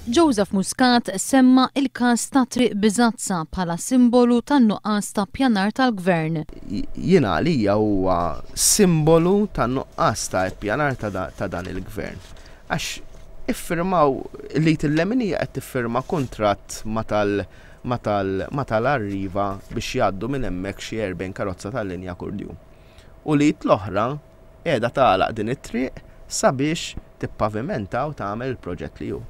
Joseph Muscat semma il-każ ta' Triq Biżazza bħala simbolu tan-nuqqas ta' ppjanar tal-Gvern. Jiena għalija huwa simbolu tan-nuqqas ta' ippjanar ta' dan il-Gvern. Għax iffirmaw, l-id il-leminija qed tiffirma kuntratt ma' tal ma' tal ma' tal-Arriva biex jgħaddu minn hemmhekk xi 40 karozza tal-linja kuljum. U l-id l-oħra qiegħda tagħlaq din it-triq sabiex tippavimenta u tagħmel il-proġett li hu.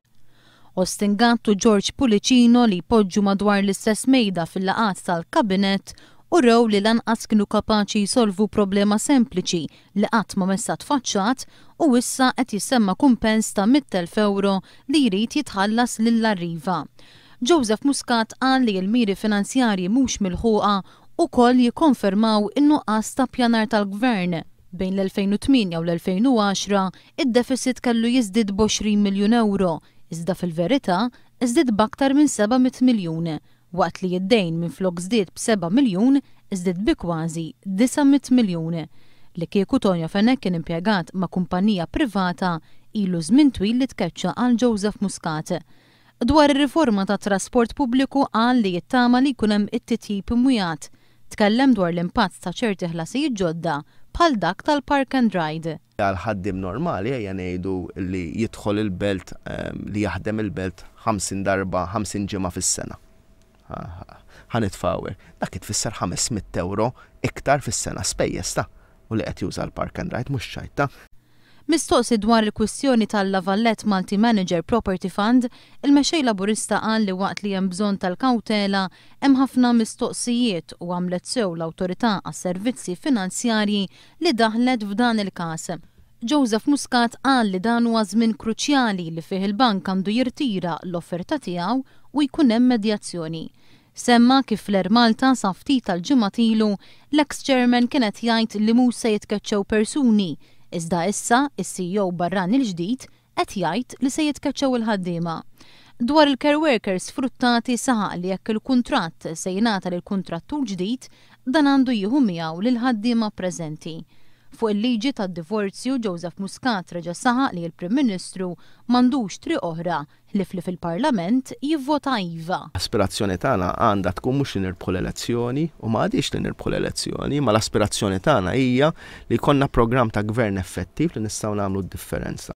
Austin Gatt u George Pullicino li jpoġġu madwar l-istess mejda fil-laqgħat tal-Kabinett urew li lanqas kienu kapaċi jsolvu problema sempliċi li qatt ma messha tfaċċat u issa qed jissemma kumpens ta' 100,000 ewro li jrid jitħallas lil Arriva. Joseph Muscat qal li l-miri finanzjarji mhux milħuqa ukoll jikkonfermaw in-nuqqas ta' ppjanar tal-Gvern. Bejn l-2008 u l-2010, id-deficit kellu jiżdied b'20 miljun ewro, iżda fil-verità żdied b'aktar minn 700 miljun, waqt li d-dejn minflok żdied b'7 miljun żdied bi kważi 900 miljun. Li kieku Tonio Fenech kien impjegat ma' kumpanija privata, ilu żmien twil li tkeċċa qal Joseph Muscat. Dwar ir-riforma tat-trasport pubbliku qal li jittama li jkun hemm it-titjib imwiegħed. Tkellem dwar l-impatt ta' ċerti ħlasijiet ġodda bħal dak tal-park and ride. Għal ħaddiem normali ejja ngħidu li jidħol il-belt li jaħdem il-belt 50 darba, 50 ġimgħa fis-sena. Ħa nitfgħu hekk. Dak tfisser 500 ewro iktar fis-sena spejjeż ta' u li qed juża l-park and ride mhux ċajta. Mistoqsi dwar il-kwistjoni tal-La Valette Multi Manager Property Fund, il-mexxej Laburista qal li waqt li hemm bżonn tal-kawtela, hemm ħafna mistoqsijiet u għamlet sew l-Awtorità għas-Servizzi Finanzjarji li daħlet f'dan il-każ. Joseph Muscat qal li dan huwa żmien kruċjali li fih il-bank għandu jirtira l-offerta tiegħu u jkun hemm medjazzjoni. Semma kif fl-Air Malta sa ftit tal-ġimgħat ilu l-ex chairman kien qed jgħid li mhux se jitkeċċew persuni, iżda issa is-CEO barrani l-ġdid qed jgħid li se jitkeċċew il-ħaddiema. Dwar il-care workers sfruttati saħaq li jekk il-kuntratt se jingħata lil kuntrattur ġdid, dan għandu jieħu miegħu lil ħaddiema preżenti. Fuq il-liġi tad-divorzju Joseph Muscat reġa' saħaq li l-Prim Ministru m'għandux triq oħra ħlief li fil-Parlament jivvota iva. L-aspirazzjoni tagħna għandha tkun mhux li nirbħu l-elezzjoni u ma għadix li nirbħu l-elezzjoni, ma l-aspirazzjoni tagħna hija li jkollna programm ta' gvern effettiv li nistgħu nagħmlu d-differenza.